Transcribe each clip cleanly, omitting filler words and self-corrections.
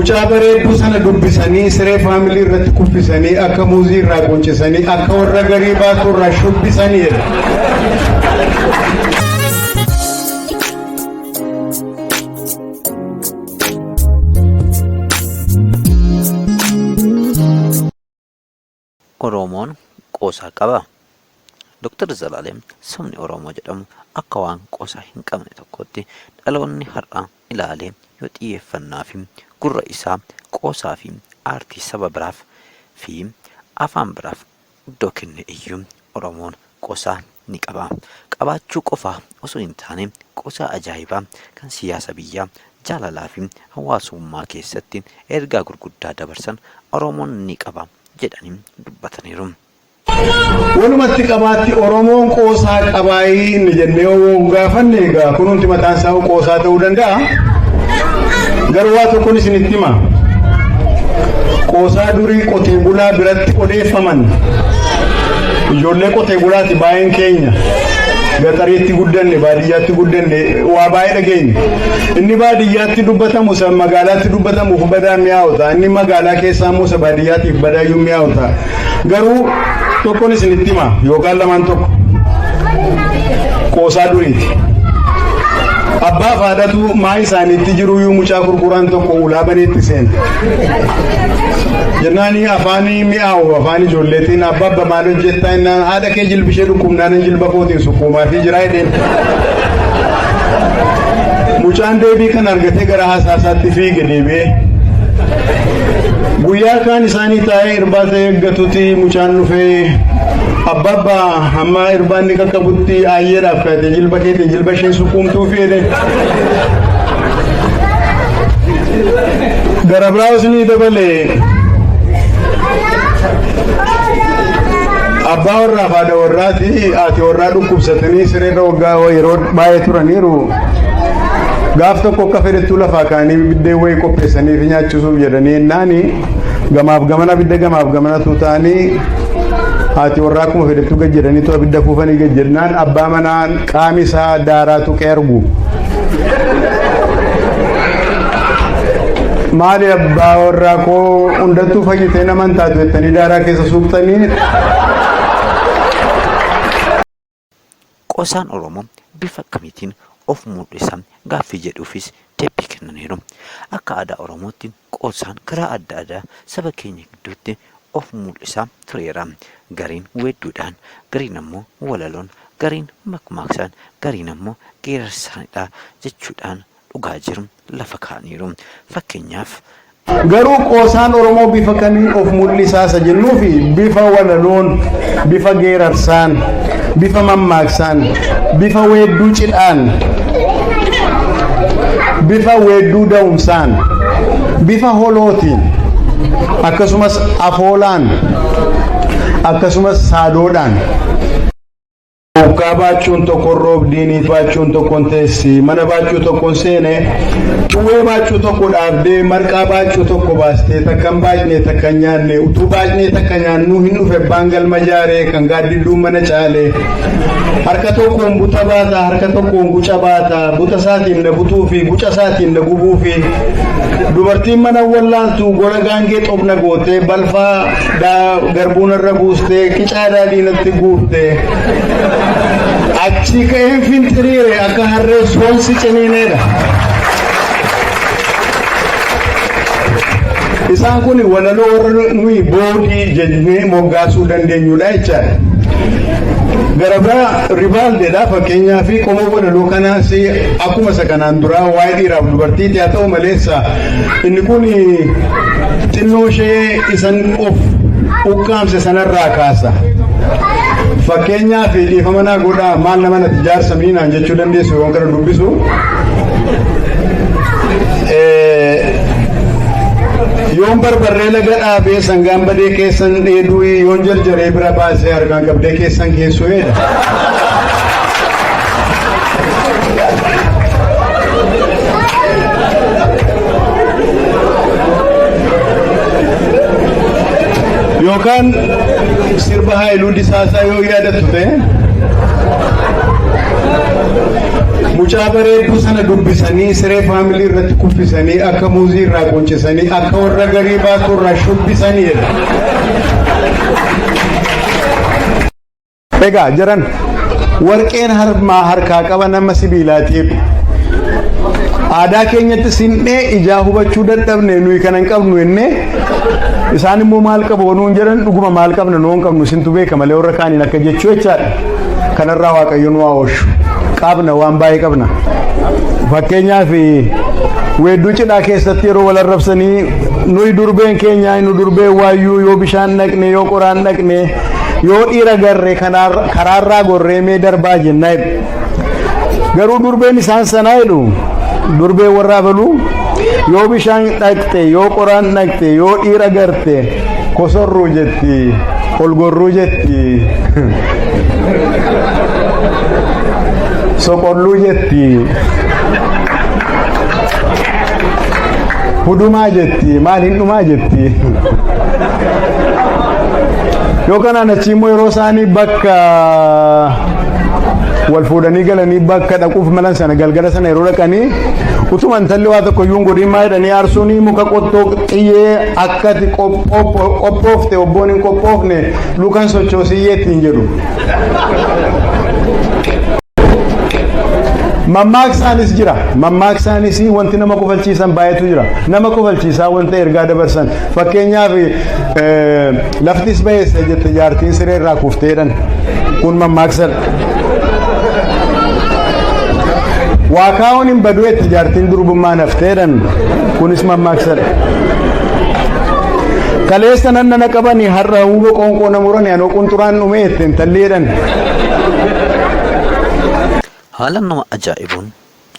Mucaa bareedduu sana dubbisanii siree faamilii irratti kuffisanii akka muuzii irraa quncisanii akka warra garii baatuu irraa shubbisanii jedha. Oromoon qoosaa qabaa? Doktar Zalaalem sabni Oromoo jedhamu akka waan qoosaa hin qabne tokkootti dhaloonni har'aa ilaalee yoo xiyyeeffannaafi gurra isaa qoosaafi aartii saba biraaf fi afaan biraaf iddoo kenne iyyuu Oromoon qoosaa ni qaba. Qabaachuu qofaa osoo hin taane qoosaa ajaa'ibaa kan siyaasa biyyaa, jaalalaa fi hawaasummaa keessatti ergaa gurguddaa dabarsan Oromoon ni qaba jedhanii dubbataniiru. Walumatti qabaatti Oromoon qoosaa qabaayii inni jennee yoo gaafanne egaa kunumti mataan isaa qoosaa ta'uu danda'a. Garuu waa tokkoon isinitti hima. Qoosaa durii qotee bulaa biratti odeeffaman ijoollee qotee bulaati baay'een keenya gaxariitti guddanne baadiyyaatti guddanne waa baay'ee dhageenya. Inni baadiyyaatti dubbatamu isa magaalaatti dubbatamuuf badaa mi'aawu ta'a. Inni magaalaa keessaa immoo isa baadiyyaatiif badaayyuu mi'aawu ta'a. Garuu tokkoon isinitti hima yookaan lamaan tokko qoosaa duriiti. Abbaa fi haadhatu maa isaaniitti jiruyyuu mucaa gurguraan tokko ulaa baneetti seena. Jennaan afaanii mi'aawu afaan ijoolleetiin abbaa abba maal hojjettaa jennaan haadha kee jilbishee dhukkubnaan jilba kootiin sukkuumaa fi jiraa jedheen. Mucaan deebii kan argatee gara haasaasaatti fiige deebi'ee. Guyyaa kaan isaanii taa'ee irbaata eeggatuti mucaan dhufee abbaa abbaa hamma irbaanni qaqqabutti aayyeedhaaf kaatee jilba keetiin jilba ishee sukkuumtuu fi jedhe. Gara biraas ni dabale abbaa warraa fi haadha warraati haati warraa dhukkubsatanii sireerra waggaa yeroo baay'ee turaniiru. Gaaf tokko akka fedhettuu lafaa kaanii biddeen wayii qopheessanii fi nyaachisuuf jedhanii ennaani gamaaf gamana abidda gamaaf gamanatu ta'anii haati warraa akkuma fedhettuu gad jedhanii abidda fuufanii gad jedhnaan abbaa manaa qaami isaa daaraa tuqee argu. Maali abbaa warraa koo hundattuu fayyitee naman taatu jettanii daaraa keessa suuqxanii. Qoosaan Oromoo bifa akkamiitiin of mul'isa gaaffii jedhuufis deebii kennaniiru. Akka aadaa Oromootti qoosaan karaa adda addaa saba keenya gidduutti of mul'isaa tureera. Gariin weedduudhaan, gariin ammoo walaloon, gariin makmaaksaan, gariin ammoo geerarsaanidha jechuudhaan dhugaa jiru lafa kaa'aniiru. Fakkeenyaaf. Garuu qoosaan Oromoo bifa kamiin of mul'isaa isa jennuufi bifa walaloon, bifa geerarsaan, bifa mammaaksaan, bifa weedduu cidhaan, bifa weedduu da'umsaan, bifa holootiin, akkasumas afoolaan, akkasumas saadoodhaan. Ukkaa baachuun tokkoon roobdiinii baachuun tokkoon teessi mana baachuu tokkoon seene xuwwee baachuu tokko dhaabdee marqaa baachuu tokko baastee takka hin baacne takka hin nyaanne utuu baacnee takka nyaannuu hin dhufe abbaan galma jaaree kan gaaddidduun mana caale harka tokkoon buta baata harka tokkoon guca baata buta isaatiin na butuu fi guca isaatiin na gubuu fi dubartiin mana wallaaltu gola gaangee xobna gootee balfaa garbuu narra buustee qicaa daadhii natti guurte achi ka'een finxiriire akka harree soonsi ciniineedha. Isaan kun walaloo warra nuyi boodii jennee moggaasuu dandeenyudha jechaadha. Gara biraa ribaaldeedha fakkeenyaa fi qomoo walaloo kanaas akkuma isa kanaan duraa waa'ee dhiiraaf dubartiiti haa ta'u maleessa Inni kun xinnoo ishee isan of ukkaamse sanarraa kaasa. Fakkeenyaaf dhiifama naa godhaa maal nama natti jaarsa miinaan jechuu dandeessu yoon kana dubbisu. Yoon barbarree laga dhaabee sangaan badee keessan dheeduu yoon jarjaree bira baasee harkaan qabdee keessan keessuu jedha. Yookaan sirba Haayiluu Disaasaa yoo yaadattu ta'e. Mucaa bareedduu sana dubbisanii, siree faamilii irratti kuffisanii, akka muuzii irraa quncisanii, akka warra garii baatu irraa shubbisanii jedha. Egaa jiran warqeen harmaa harkaa qaba nama sibiilaatiif. Aadaa keenyatti sinnee ijaa hubachuu dadhabne, nuyi kana hin qabnu jennee, isaan immoo maal qabu nuun jedhan. Dhuguma maal qabna? Nuun qabnu, isintu beeka malee warra kaaniin akka jechuu jechaadha. Kanarraa Waaqayyo nu haa oolchu. Qabna, waan baay'ee qabna. Fakkeenyaaf, weedduu cidhaa keessatti yeroo wal arrabsanii, nuyi durbeen keenya, nu durbeen waayyuu, yoo bishaan dhaqne, yoo qoraan dhaqne, yoo dhiira garre, karaarraa gorree mee darbaa jennaa jedhu. Garuu durbeen isaan sanaa jedhu, durbeen warra abaluu, yoo bishaan dhaqxe, yoo qoraan dhaqxe, yoo dhiira garte, kosorruu jetti, ol gorruu jetti, soqolluu jetti, hudumaa jetti, maal hin dhumaa jetti. Yoo kanaan achi immoo yeroo isaanii bakka wal fuudhanii galanii, bakka dhaquuf malan sana, galgala sana yeroo dhaqanii, utuma intalli waa tokko iyyuu hin godhin, maa jedhanii aarsuun, muka qottoo xiyyee akkati qophoofte, obboon hin qophoofne lukan sochoosiyyee ittiin jedhu. Mammaaksaanis jira. Mammaaksaanis wanti nama kofalchiisan baay'eetu jira. Nama kofalchiisaa wanta ergaa dabarsan. Fakkeenyaaf, laftis bayeessa jette jaartiin siree irraa kufteedhan. Kun mammaaksadha. Waa kaa'uun hin badu jette jaartiin durbummaan hafteedhan. Kunis mammaaksadha. Kaleessa nan nana qabanii, har'a huba qoonqoo na murani, anoo qunxuraan dhume jette intalli jedhan. Haala nama ajaa'ibuun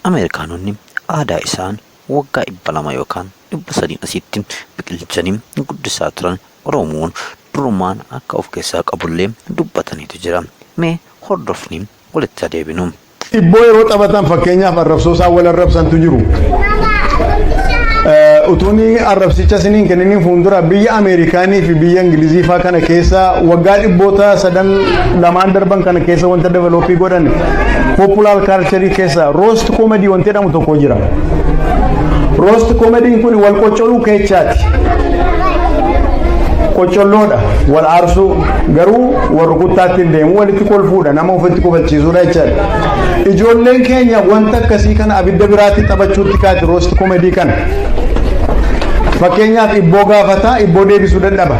Ameerikaanonni aadaa isaan waggaa 200 yookaan 300 asitti biqilchanii guddisaa turan Oromoon durumaan akka of keessaa qabullee dubbataniitu jira. Mee hordofni walitti adeebinu. Ibboo yeroo taphatan, fakkeenyaaf, arrabsoo isaan wal arrabsantu jiru. Utuun arrabsicha isiniin kenniniin fuuldura, biyya Ameerikaanii fi biyya Ingilizii faa kana keessa waggaa dhibboota sadan lamaan darban kana keessa wanta develop godhan, popular culture keessa roast comedy wanti jedhamu tokko jira. Roast comedy kun wal qoccoluu keechaati. Qoccolloodha, wal aarsuu, garuu wal rukuttaatti hin deemu, walitti kolfuudha, nama ofitti kofalchiisuudha jechaadha. Ijoolleen keenya wanta akkasii kana abidda biraatti taphachuutti kaati, roast comedy kana. Fakkeenyaaf, ibboo gaafataa, ibboo deebisuu dadhaba.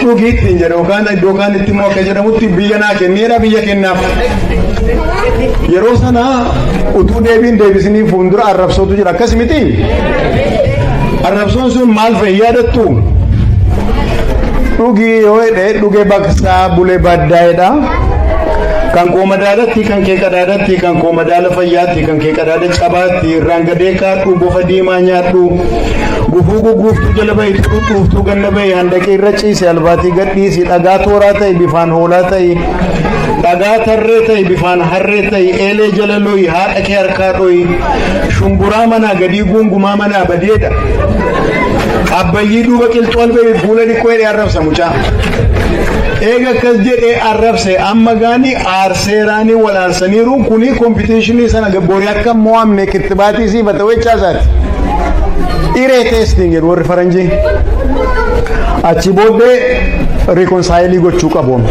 Dhugii ittiin jedha, yookaan iddoo kaanitti immoo akka jedhamutti biyya naa kenneedha, biyya kennaaf. Yeroo sana utuu deebiin deebisanii fuuldura arrabsootu jira, akkas miti? Arrabsoon sun maal fa'i yaadattu? Dhugii yoo jedhe, dhugee baqsaa bulee baddaa'edha. Kan koo madaalatti, kan kee qadaadatti, kan koo madaala fayyaatti, kan kee qadaada cabaatti, irraan gadee kaadhu, bofa diimaa nyaadhu, gufuu gugguuftuu jala bahi, xuruxuuftuu ganna bahi, handaqee irra ciise, albaatii gadhiisi, dhagaa tooraa ta'e, bifaan hoolaa ta'e, dhagaa tarree ta'e, bifaan harree ta'e, eelee jala loyi, haadha kee harkaa dhoyi, shumburaa manaa gadii guungumaa manaa badeedha. Abbayyii duuba qilxuu albee fuula dhiqqoo jedhee arrabsa mucaa. Eega akkas jedhee arrabse, amma gaanii aarseeraanii wal aarsaniiru. Kuni competition sana borii akka mo'amne kittibaatii siifata wechaa isaati. Iree testing jedhu warri faranjii. Achi booddee reconcile gochuu qabu.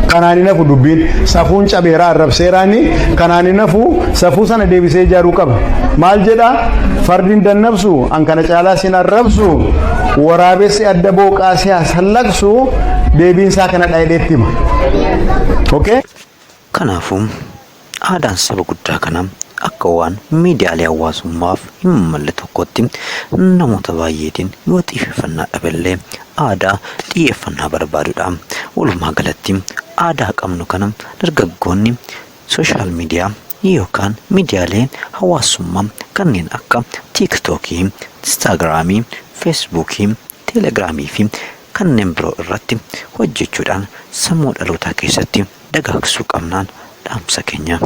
Kanaan hin hafu dubbiin, safuun cabeeraa, arrabseeraani, kanaan hin hafu, safuu sana deebisee ijaaruu qaba. Maal jedhaa? Fardi hin dannabsu, an kana caalaa sin arrabsu, waraabessi adda booqaa si hasallaqsu, deebiin isaa kana dha'eetti hima. Okay? Kanaafuu aadaan saba guddaa kanaa akka waan miidiyaalee hawaasummaaf hin malle tokkotti namoota baay'eetiin yoo xiyyeeffannaa dhaballee aadaa xiyyeeffannaa barbaadudha. Walumaa galatti aadaa qabnu kana dargaggoonni social media yookaan miidiyaalee hawaasummaa kanneen akka TikTokii, Instagramii, Facebookii, Telegramii fi kanneen biroo irratti hojjechuudhaan sammuu dhalootaa keessatti dagaagsuu qabnaan dhaamsa keenya.